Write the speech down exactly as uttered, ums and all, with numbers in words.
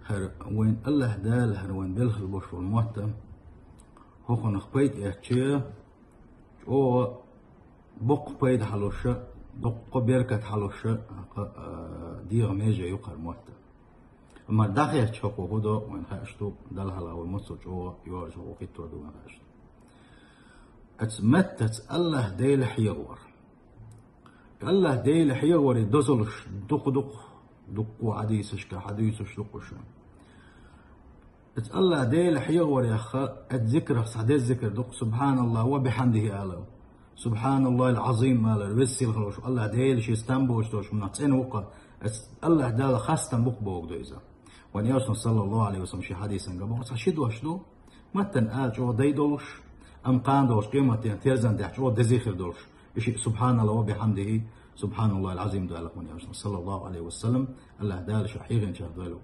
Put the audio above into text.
ХӀара вайн АллахӀ Дала, хӀара вайн белхал бош вал мотта, хӀокхунах пайда эцча, чӀогӀа боккха пайда хьалуша, боккха беркат хьалуша, кха, а, дегӀа меже ю хӀара мотта. Амма дӀахаьчча хӀокхо хӀу до вайн хаьаш ду, Далла хьалха вай мацо чӀогӀа йоажа хӀу хитто ду вайн хаьаш ду. Аца меттаца АллахӀ Дела хьегӀавар. АллахӀ Дела хьегӀаваре дозалуш дукха-дукха, дуккха хьадисашка, хьадисаш дукха шу. Аца АллахӀ Дела хьегӀавар яха, аца зикрах цхьа деза зикр дукха, سبحان الله وبحمده алар. سبحان الله العظيم алар, веза сийлахь волаш АллахӀ Дела ший стам бош долаш, мунах цӀена вукха, аца АллахӀ Дала хастам букха богу ду иза. Вайн Элчано, саллаллахӀу Ӏалайхи ва саллам, ший хьадисан габо цхьа ши дош ду, маттан а чӀогӀа дай долуш, амма кхана долуш, къематден терзан тӀехь чӀогӀа дезий хир долуш, и шиъ سبحان الله وبحمده, سبحان الله العظيم ду аьлла вайн Элчано, саллаллахӀу Ӏалайхи ва саллам, АллахӀ Дала шу хьегӀинчех дойла.